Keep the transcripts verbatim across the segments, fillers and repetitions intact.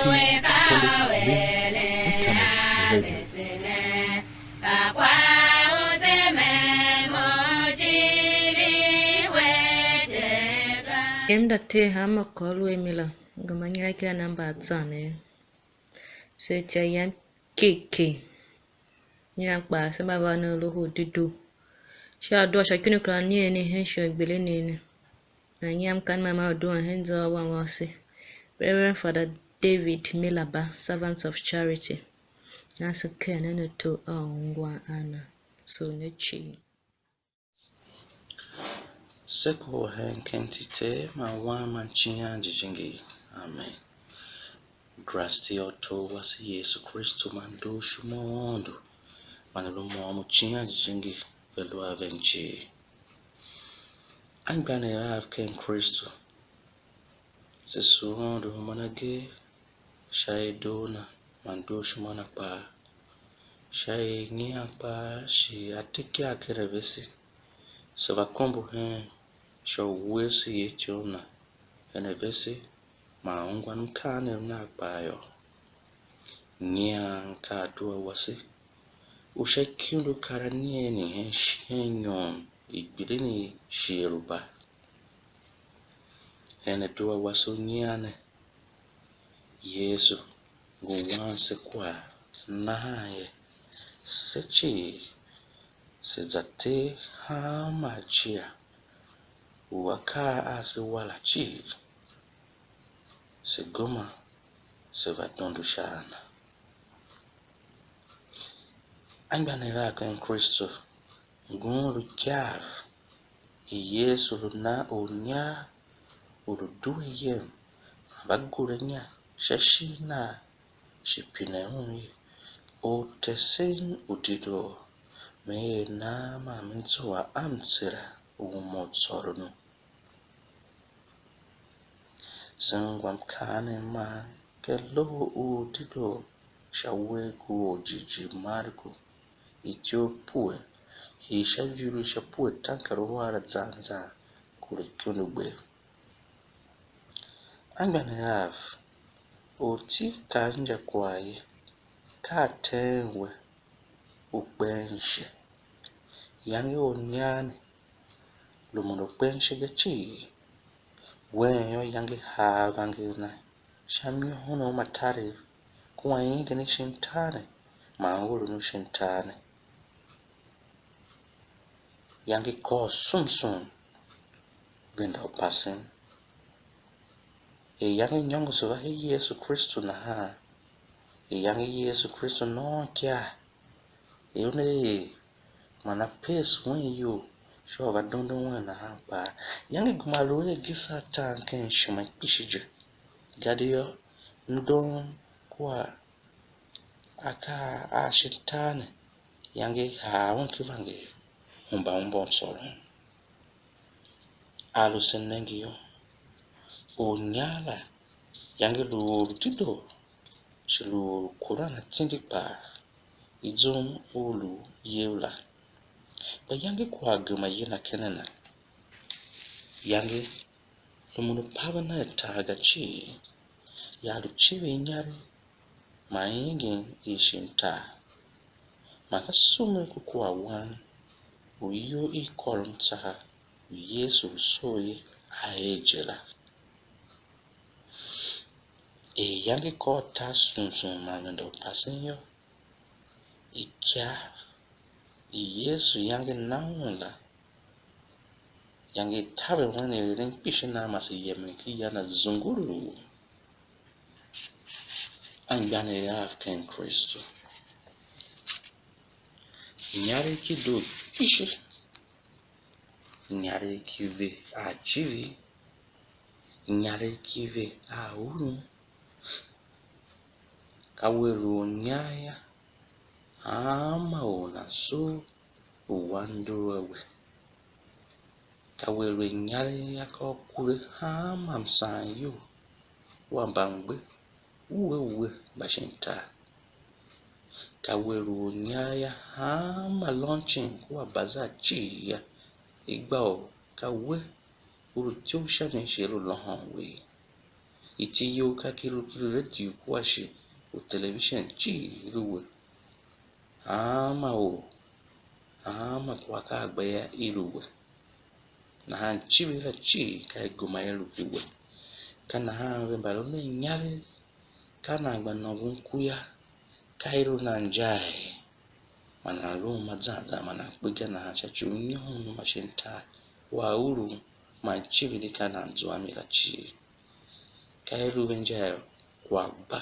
T Catholic Link Internet Radio. Yem da te hanma kôr lu a mi la, ngema nyian ki a namba atsan ne. Se itya yam kiki. Nyian kpaa se mba va ne Loho u Dedoo. Sha adua sha ikyun i kera nier ne hen shighe u gbilin ne. Na nyiam kan man man u duen hen zwa u wan wase, Reverend Father David Milaba, Servants of Charity. Na se ken nen ato a ungwan a na, so ne cii. Se kohol hen ken iti i Ter man Wan man Icighan Jijingi. Amen. Grace u Tor wase Yesu Kristu man dooshima u Aôndo man lu môm u Icighan Jijingi ve lu a ven cii. Anmgbianev av ken Kristu, se sugh Aôndo u man agee sha er doo na man dooshima na kpaa, sha er nyian kpaa shi a te ikyav ken a vese, se va kombo hen sha u wuese ityou na hen a vese man ungwan mkaanem nav kpaa yô. Nyian ka adua wase u sha ikundu kar anigheni hen shi-, hen nyom i gbilin i shighe lu ba. Hen adua wase u nyian ne, Yesu ngu wan se kwagh nahan ye, se cii se za tee hanma acia u akaa a se wa la cii, se gema se va dondo sha a na. Anmgbianev av ken Kristu, ngun lu ikyav i Yesu lu na ornyar u lu due yem, va gure inya sha ishigh nagh, shi pine un er: Ortesen u dedoo, me er nan man me zua a mtsera u mo tsôron u? Se ungwa mkaanem man ken Loho u Dedoo sha uwegh u Orjighjigh Marku, ityough pue, hii sha viruv sha pue tanger uhar la zan zan, kure ikundugber. Anmgbianev av, ortiv kav injakwagh ye, ka a teen we u kpen ishe. Iyange i ornyar ne, lumun u kpen ishe ga cii, wen yô, iyange haa vanger na sha mnyohon u matarev, kua iengem i shin tar ne, man ôron u shin tar ne. Iyange kôr sum sum, venda u pasen. Er iyange i nyôngoso va hen Yesu Kristu nahan, er iyange i Yesu Kristu noon ikyav, er una er man a pese wen iyol sha u va dondo wen nahan kpaa, iyange gema lu er gese atan ken ishima kpishi je, gadia mdoon kua akaa a shin tar ne, iyange haa un ki vanger, hemba un mbaôsôron. A lu se nenge yô, ornyar la iyange lu or u dedoo, shi lu or u kuran atindi kpaa, i zum u lu iyol la. Kpa iyange kwagh gema yina ken a na. Iyange lumun u paven a tar ga cii, ya lu civir inyaregh man iengem i shin tar, man ka sumur ku kwaghwan u iyol i kôron tsaha u Yesu lu soo ye a er je la. Er iyange kôr tar sum sum man venda u pasen yô, ikyav i Yesu iyange na un la, iyange i taver wen er eren kpishi nan mase yemen ken ya na zunguluu. Anmgbianev av ken Kristu, inyaregh ki doo kpishi, inyaregh ki ve a civir, inyaregh ki ve a urun, ka we lu ornyar yô, hanma or nana sugh u wan ndor a we. Ka we lu inyaregh yô, ka u kure hanma msaan iyol, kua mbamgbe uwe uwe mba shin tar. Ka we lu ornyar yô, hanma lôncin kua bazar cii yô, i gba u ka we u lu ityough sha mi shi i lu lôhôn we ye. Iti you ka ki lu, ki lu radio kua shi u television cii lu we. Hanma or, hanma kwagh ka a gba yô, i lu we. Nahan icivir la cii ka i gema i lu ki we. Ka nahan ve mba lu nen inyaregh, ka nan gba nôngon ku yô, ka i lu nan injaa er, man nan lu uma zan zan, man nan kpe ga nahan sha ci u nyohon u ma shin tar, u a uru, man icivir i ka nan zua mi la cii. Ka i lu ve injaa er kwagh gba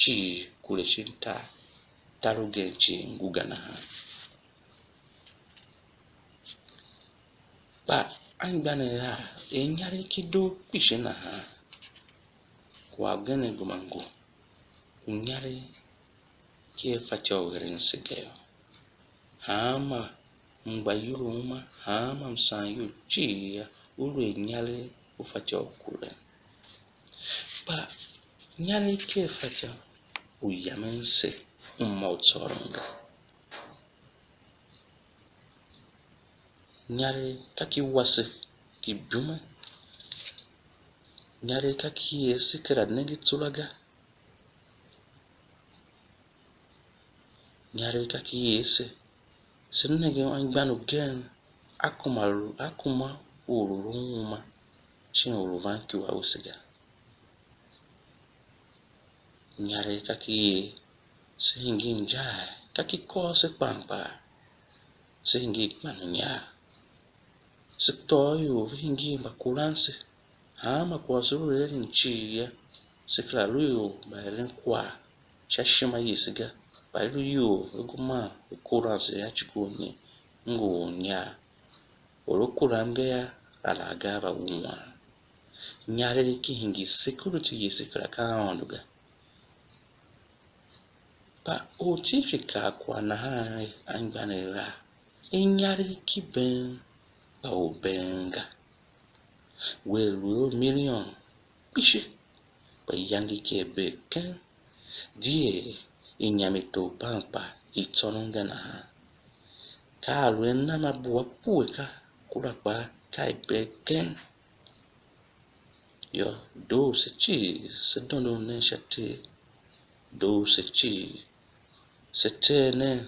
cii kure shin tar, tar ugen cii ngu ga nahan. Kpa anmgbianev av, er inyaregh ki doo kpishi nahan, kwagh ugen gema ngu, u inyaregh ki a fatyô u eren se ga yô. Hanma mgbayol u uma, hanma msaanyol cii yô, u lu a inyaregh u fatyô u kuren. Kpa inyaregh ki a fatyô u yamen se u ma u tsôron ga. Inyaregh ka ki wase ki bume. Inyaregh ka ki er se kera nenge tsulla ga. Inyaregh ka ki er se, se nenge anmgbian ugen, a kuma lu, a kuma or u lu uma, shin or u van ikyua use ga. Inyaregh ka ki er se hingir injaa, ka ki kôr se kpaa kpaa, se hingir kpan inyaa. Se tôô ior ve hingir mbakuranse, hanma kwagh se lu eren cii yô, se kera lu ior mba eren kwagh sha ishima yese ga, kpa i lu ior ve ngu man ve kuranse sha ci ku u nyi? Ngu ornyar. Or u kuran ga yô, a la ga a va wuan. Inyaregh ki hingir security yese kera ka Aôndo ga. Kpa ortifi kaa kwagh nahan er anmgbianev av, inyaregh ki been, kpa u been ga. Wea lu a million kpishi, kpa iyange ki a bee keng, di er inyam i tor ban kpa i tsôron ga nahan. Ka a lu a nam a bua pue ka, kura kpaa ka i bee keng. Yô, doo se cii se dondon nen sha Ter, doo se cii se tee nen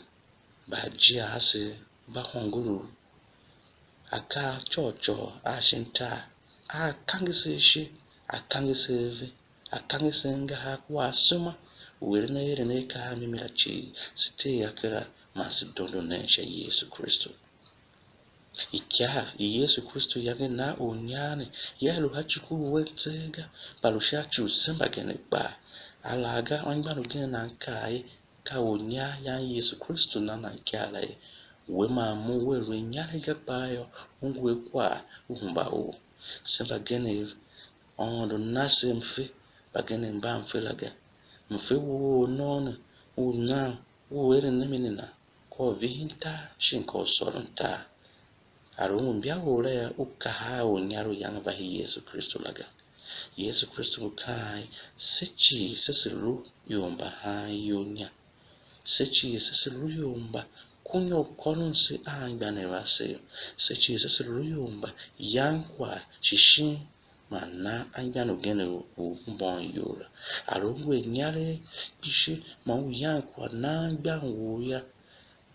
mbaajia asev mba hungul u akaa a côghcôghol a shin tar, a kange se ashe, a kange se ave, a kange se angahar kua asema u eren aeren a akaa a mimi la cii, se tee a kera man se dondo nen sha Yesu Kristu. Ikyav i Yesu Kristu yange na ornyar ne, ia lu sha ci u wen tseegh ga, kpa lu sha ci u se mbagenev kpaa. A laa ga, anmgbian ugen nan kaa er, ka ornyar yan Yesu Kristu na nan ikyav la ye. We man mo, wea lu inyaregh ga kpaa yô, u ngu a kwagh u hemba or. Se mbagenev, Aôndo na se mfe, mbagenev mban mfe la ga. Mfe wou u nôô ne, u nan, u eren a mi ne na, ka u vihin tar shin ka u sôron tar. A lu ngu mbia wou la yô, u kahaa ornyar u yange va hen Yesu Kristu la ga. Yesu Kristu ngu kaan er, se cii se, se lu ior mba haan iyol inya. Se cii se, se lu ior mba kunya u kôron se a anmgbianev ase yô. Se cii se, se lu ior mba yan kwagh shi shin man nan anmgbian ugen u u mbôn iyol la. A lu ngu a inyaregh kpishi man u yan kwagh nan anmgbian wou yô,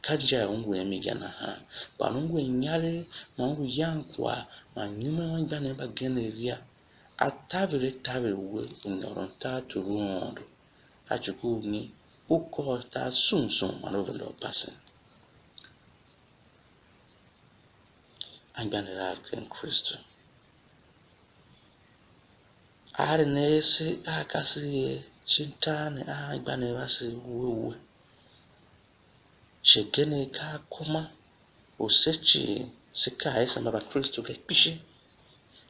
ka inja i ungwa a mi ga nahan. Kpa lu ngu a inyaregh man u yan kwagh man nyumen anmgbianev mbagenev yô, a taver a taver we u nyôron tartor u Aôndo, a ci ku u nyi? U kôr tar sum sum man u venda u pasen. Anmgbianev av ken Kristu. A eren ase a kasev shin tar ne a anmgbianev ase we we. Shi agenegh ka akoma u se cii se kaa er se mba Mbakristu ga kpishi.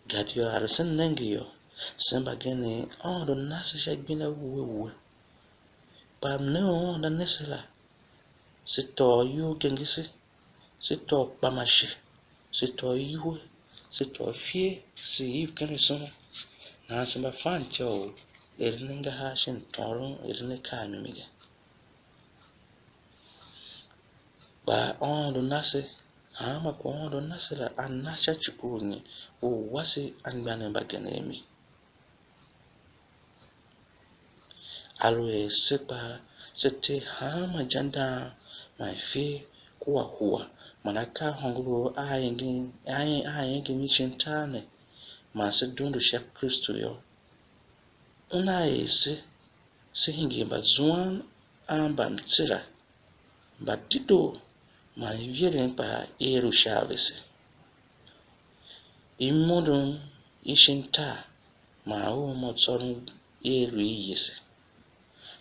Gadia a lu se nenge yô, se mbagenev Aôndo na se sha igbenda wuhe wuhe. Kpa mnem u Aôndo a ne se la, se tôô iyol gengese, se tôô kpamashe, se tôô iwuhe, se tôô ifer, se iv ken asema. Nahan se mba fan ityô u eren angahar shin tôôn eren akaa a mimi ga. Kpa Aôndo na se, hanma kwagh u Aôndo na se la, a na sha ci ku u nyi? U wase anmgbianev mbagenev mi. Aluer se kpaa, se tee hanma ijandam man ifer kua hua man akaa a hôngorough a engem, a en-, a engem shin tar ne, man se dondo sha Kristu yô, una er se, se hingir mbazuan a mbamtsera, mbadedoo man iveren kpaa i er u sha a vese. Imondon i shin tar man u uma u tsôron i er u i yese.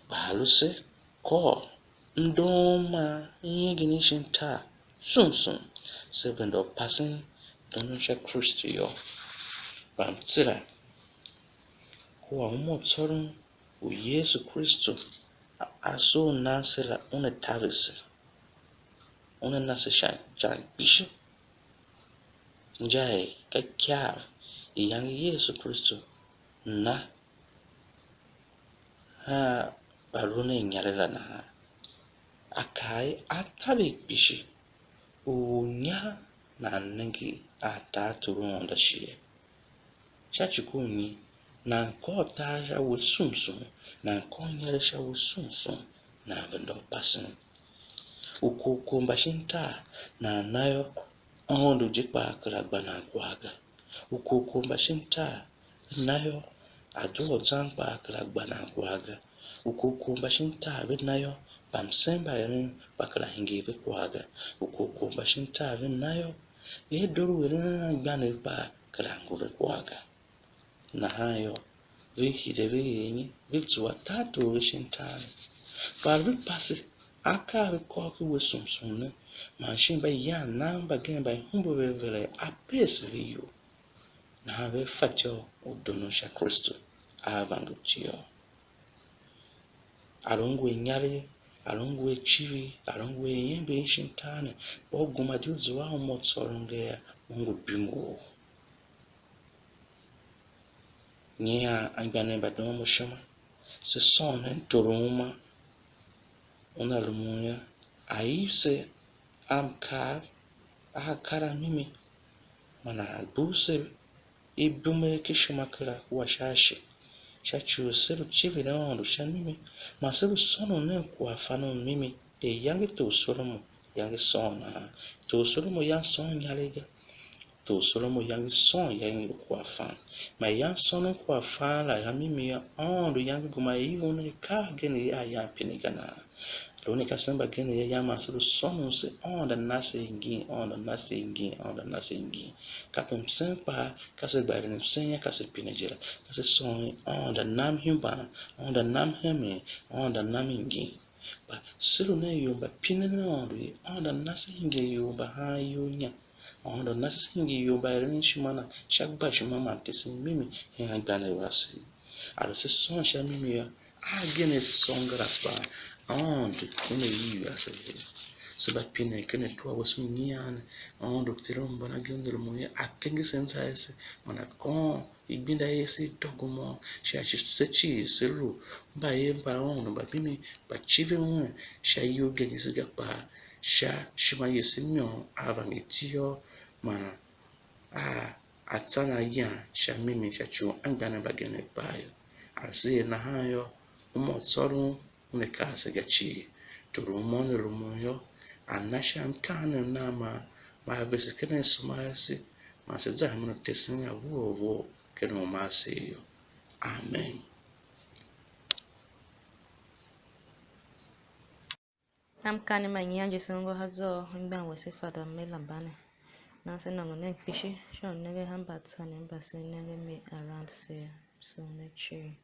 Kpa a lu se kôr mdoon man iengem i shin tar sum sum, se venda u pasen dondon sha Kristu yô, mbamtsera kua uma u tsôron u Yesu Kristu a, a soo u nan se la, una taver se, una na se sha ican kpishi. Inja er ka ikyav i yange Yesu Kristu na a mba lu nen inyaregh la nahan. A kaa er, a taver kpishi u u nya nan nenge a tartor u Aôndo shighe. Sha ci ku nyi? Nan kôr tar sha we sum sum, nan kôr inyaregh sha we sum sum, nan venda u pasen. U kokor mba shin tar nan na yô, Aôndo je kpaa kera gba nan kwagh ga. U kokor mba shin tar ve na yô, adoo a zan kpaa kera gba nan kwagh ga. U kokor mba shin tar ve na yô, mbamsen mba eren kpa kera hingir ve kwagh ga. U kokor mba shin tar ve na yô, er doo u eren anmgbianev kpaa kera ngu ve kwagh ga. Nahan yô, ve hide ve er nyi? Ve zua tartor ve shin tar ne. Kpa ve pase akaa ve kôr ken we sum sum ne, man shin mba yan nan mbagenev mba i humbe ve ve la, a pese ve iyol. Nahan ve fatyô u doonon sha Kristu a vangertiôr. A lu ngu a inyaregh, a lu ngu a icivir, a lu ngu a iember i shin tar ne, kpa u gema di u zua a uma u tsôron ga yô, u ngu bim u ou. Nyian anmgbianev mba doon mo ishima, se sôn hen tor u uma una rumun yô, a iv se a mkav, a akar a mimi, man a bugh se ibumegh ken ishima kera kua sha ashe, sha ci u se lu civir Aôndo sha mimi, man se lu sônon nen kwaghfan u mimi, er iyange tor Solomo yange sôn nahan. Tor Solomo yange sôn inyaregh ga. Tor Solomo yange sôn yange lu kwaghfan. Man yange sônon kwaghfan la sha mimi yô, Aôndo yange gema iv un akaa agen a yan pine ga nahan. Lu ne ka se mbagenev yô, yan man se lu sônon se Aôndo a na se ngin, Aôndo a na se ngin, Aôndo a na se ngin. Kape msen kpaa, ka se gba eren msen yô, ka se pine je la. Ka se sôn Aôndo a nam hemban, Aôndo a nam hemen, Aôndo a nam ngin. Kpa se lu nen ior mba pinen Aôndo ye, Aôndo a na se hingir ior mba haan iyol inya. Aôndo a na se hingir ior mba eren ishima na sha gbashima man tesen mimi hen anmgbianev ase. A lu se sôn sha mimi yô, a gen er se sôn ga la kpaa, Aôndo una iv ase ve. Se mba pinen ken atua wase u nyian ne, Aôndo Ter u mbanagendero mo yô, a kenge se anza ase, man a kôôn igbenda i ase i dôgomô, sha ci se cii se lu mbayev mba Aôndo mba mimi, mba civir Un sha iyol igenyese ga kpaa, sha ishima yese i môm a vangertiôr, man a, a tsan a yan sha mimi sha ci u anmgbianev mbagenev kpaa yô. A zer nahan yô, uma u tsôron una kaa se ga cii. Tor u môm ne rumun yô, a na sha mkaanem Nav man, man a vese ken asema ase, man se za hemen u tesen a vough vough ken uma asev yô. Amen. Ka mkaanem ma nyian je se ungwa sha zwa u anmgbian wase Fada Mela Mbane. Nahan se nôngo nen kpishi sha u nenge hanmgbian tsanem mba se nenge mi around se, so ne cii.